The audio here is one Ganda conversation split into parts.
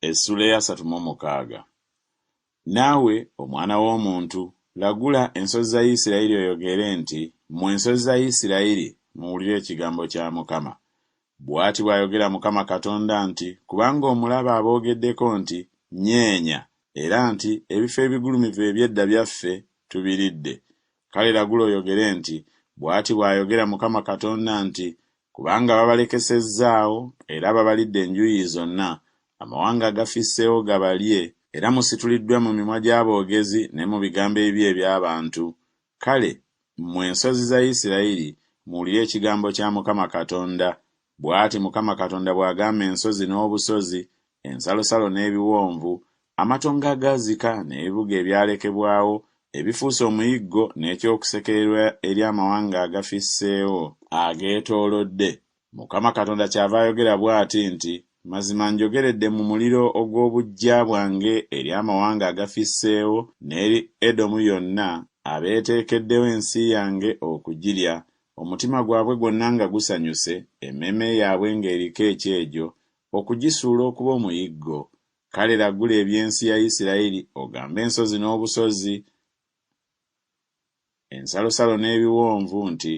Essuula ey'asatu mu omukaaga. Naawe, omwana w'omuntu, lagula ensozi za Isirayiri oyogere nti, Mmwe ensozi za Isirayiri, muwulire ekigambo kya Mukama. Bw'ati bw'ayogera Mukama Katonda nti, Kubanga omulabe aboogeddeko nti, Nyeenya, era nti, Ebifo ebigulumivu eby'edda byaffe, tubiridde. Kale lagula oyogere nti, Bw'ati bw'ayogera Mukama Katonda nti, Kubanga babalekesezzaawo era babalidde enjuyi zonna, amawanga agafisseewo gabalye, era musituliddwa mu mimwa gy'aboogezi ne mu bigambo ebibi eby'abantu, kale, mmwe ensozi za Isirayiri, muwulire ekigambo kya Mukama Katonda, Bw'ati Mukama Katonda bw'agamba ensozi n'obusozi, ensalosalo n'ebiwonvu, amatongo agaazika n'ebibuga ebyalekebwawo, ebifuuse omuyiggo n'eky'okusekererwa eri amawanga agafisseewo ageetoolodde, Mukama Katonda kyava ayogera bw'ati nti, Mazima njogeredde mu muliro ogw'obuggya bwange eri amawanga agafisseewo n'eri Edomu yonna abeeteekeddewo ensi yange okugirya, omutima gwabwe gwonna nga gusanyuse, emmeeme yaabwe ng'eriko ekyejo, okugisuula okuba omuyiggo. Kale lagula eby'ensi ya Isirayiri, ogambe ensozi n'obusozi, ensalosalo n'ebiwonvu nti,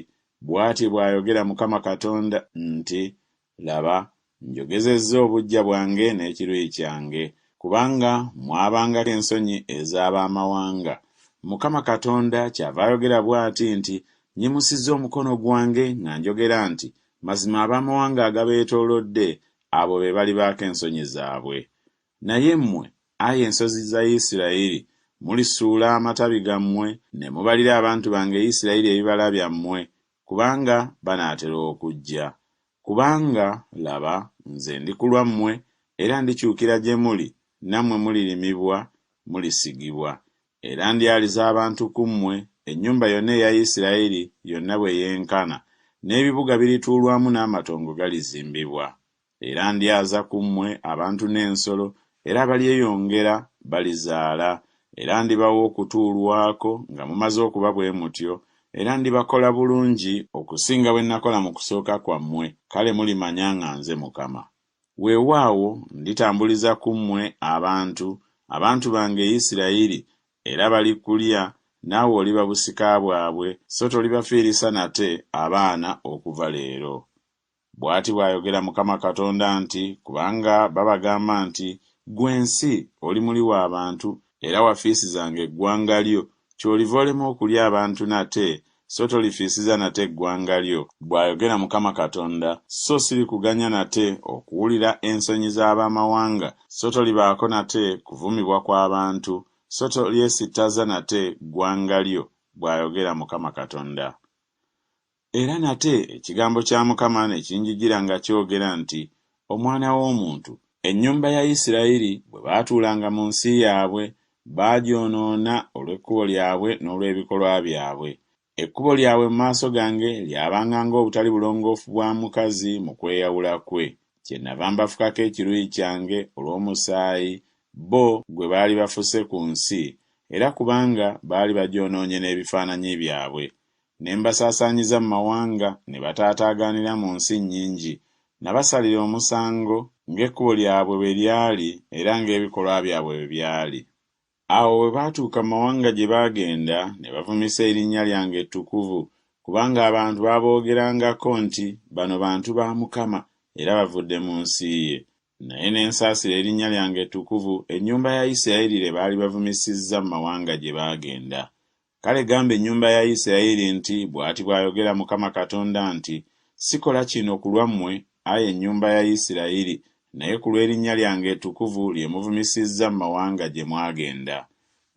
Bw'ati bw'ayogera Mukama Katonda nti, Laba, njogezezza obuggya bwange n'ekiruyi kyange, kubanga mwabangako ensonyi ez'ab'amawanga. Mukama Katonda kyava ayogera bw'ati nti, Nnyimusizza omukono gwange nga njogera nti, Mazima ab'amawanga agabeetoolodde abo be balibaako ensonyi zaabwe. Naye mmwe, ayi ensozi za Isirayiri, mulisuula amatabi gammwe ne mubalira abantu bange Isirayiri ebibala byammwe, kubanga banaatera okujja. Kubanga, laba, nze ndi ku lwammwe, era ndikyukira gye muli, nammwe mulirimibwa, mulisigibwa. Era ndyaliza abantu ku mmwe, ennyumba yonna eya Isirayiri yonna bwe yenkana, n'ebibuga birituulwamu n'amatongo galizimbibwa. Era ndyaza ku mmwe abantu n'ensolo, era abalyeyongera balizaala, era ndibawa okutuulwako nga mumaze okuba bwe mutyo, era ndibakola bulungi okusinga bwe nnakola mu kusooka kwammwe, kale mulimanya nga nze Mukama. Weewaawo, nditambuliza ku mmwe abantu, abantu bange Isirayiri, era balikulya, naawe oliba busika bwabwe, so tolibafiirisa nate abaana okuva leero. Bw'ati bw'ayogera Mukama Katonda nti, Kubanga babagamba nti, Ggwe ensi, oli muli wa bantu, era wafiisizanga eggwanga lyo, ky'oliva olema okulya abantu nate, so tolifiisiza nate eggwanga lyo, bw'ayogera Mukama Katonda, so sirikuganya nate okuwulira ensonyi z'ab'amawanga, so tolibaako nate kuvumibwa kwa bantu, so tolyesittaza nate ggwanga lyo, bw'ayogera Mukama Katonda. Era nate ekigambo kya Mukama ne kinjijira nga kyogera nti, Omwana w'omuntu, ennyumba ya Isirayiri bwe baatuulanga mu nsi yaabwe, baagyonoona olw'ekkubo lyabwe n'olw'ebikolwa byabwe. Ekkubo lyabwe mu maaso gange lyabanga ng'obutali bulongoofu bwa mukazi mu kweyawula kwe. Kyennava mbafukako ekiruyi kyange olw'omusaayi bo gwe baali bafuse ku nsi, era kubanga baali bagyonoonye n'ebifaananyi byabwe. Ne mbasaasaanyiza mu mawanga, ne bataataagaanira mu nsi nnyingi. Nabasalira omusango ng'ekkubo lyabwe bwe lyali era ng'ebikolwa byabwe bwe byali. Awo bwe baatuuka mu mawanga gye baagenda, ne bavumisa erinnya lyange ettukuvu, kubanga abantu baaboogerangako nti, Bano bantu ba Mukama, era bavudde mu nsi ye. Naye ne nsaasira erinnya lyange ettukuvu, ennyumba ya Isirayiri lye baali bavumisizza mu mawanga gye baagenda. Kale gamba ennyumba ya Isirayiri nti, Bw'ati bw'ayogera Mukama Katonda nti, Sikola kino ku lwammwe, ayi ennyumba ya Isirayiri, naye ku lw'erinnya lyange ettukuvu lye muvumisizza mu mawanga gye mwagenda.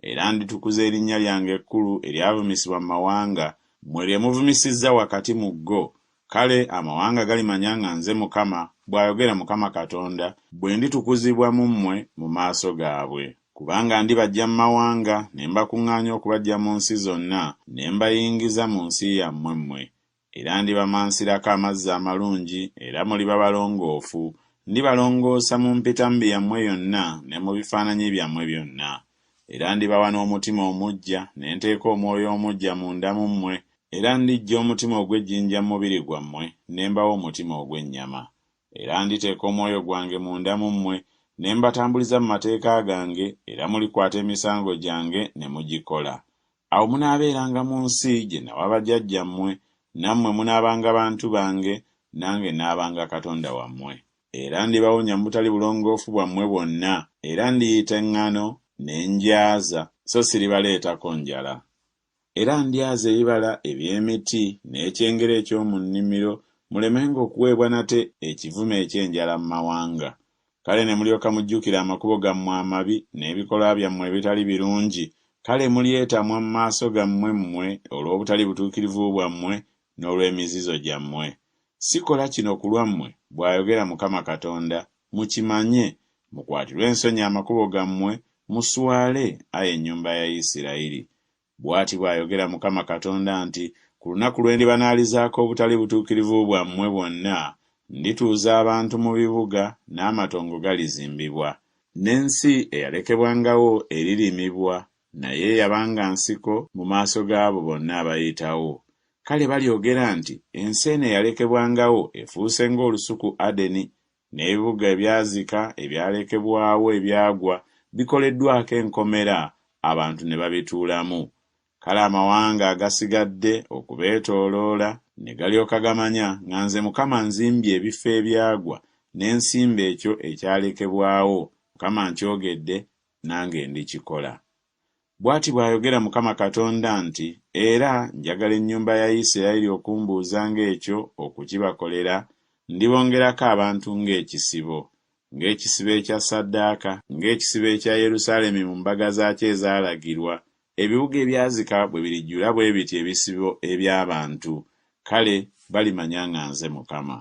Era nditukuza erinnya lyange ekkulu eryavumisibwa mu mawanga, mmwe lye muvumisizza wakati mu go, Kale amawanga galimanya nga nze Mukama, bw'ayogera Mukama Katonda, bwe nditukuzibwa mu mmwe mu maaso gaabwe. Kubanga ndibaggya mu mawanga, ne mbakuŋŋaanya okubaggya mu nsi zonna, ne mbayingiza mu nsi yammwe mmwe. Era ndibamansirako amazzi amalungi, era muliba balongoofu, ndibalongoosa mu mpitambi yammwe yonna ne mu bifaananyi byammwe byonna. Era ndibawa n'omutima omuggya, ne nteeka omwoyo omuggya munda mu mmwe, Era ndiggya omutima ogw'ejjinja mu mubiri gwammwe, ne mbawa omutima ogw'ennyama. Era nditeeka omwoyo gwange munda mu mmwe, ne mbatambuliza mu mateeka gange, era mulikwata emisango gyange ne mugikola. Awo munaabeeranga mu nsi gye nawa bajjajjammwe, nammwe munaabanga bantu bange, nange naabanga Katonda wammwe. Era ndibawonya mu butali bulongoofu bwammwe bwonna, era ndiyita eŋŋano ne ngyaza, so siribaleetako njala. Era ndyaza ebibala eby'emiti n'ekyengera eky'omu nnimiro, mulemenga okuweebwa nate ekivume eky'enjala mu mawanga. Kale ne mulyoka mujjukira amakubo gammwe amabi n'ebikolwa byammwe ebitali birungi, kale mulyetamwa mu maaso gammwe mmwe olw'obutali butuukirivu bwammwe n'olw'emizizo gyammwe. Sikola kino ku lwammwe, bw'ayogera Mukama Katonda, mukimanye, mukwatirwe ensonyi amakubo gammwe, muswale, ayi ennyumba ya Isirayiri. Bw'ati bw'ayogera Mukama Katonda nti, Ku lunaku lwe ndibanaalizaako obutali butuukirivu bwammwe bwonna, ndituuza abantu mu bibuga, n'amatongo galizimbibwa. N'ensi eyalekebwangawo eririmibwa, naye eyabanga nsiko mu maaso g'abo bonna abayitawo. Kale balyogera nti, Ensi eno eyalekebwangawo efuuse ng'olusuku Adeni, n'ebibuga ebyazika ebyalekebwawo ebyagwa bikoleddwako enkomera abantu ne babituulamu. Kale amawanga agasigadde okubeetooloola ne galyoka gamanya nga nze Mukama nzimbye ebifo ebyagwa ne nsimba ekyo ekyalekebwawo, Mukama nkyogedde, nange ndikikola. Bw'ati bw'ayogera Mukama Katonda nti, Era njagala ennyumba ya Isirayiri okumbuuzanga ekyo okukibakolera, ndibongerako abantu ng'ekisibo, ng'ekisibo ekya ssaddaaka, ng'ekisibo ekya Yerusaalemi mu mbaga zaakyo ezaalagirwa, ebibuga ebyazika bwe birijjula bwe bityo ebisibo eby'abantu, kale balimanya nga nze Mukama.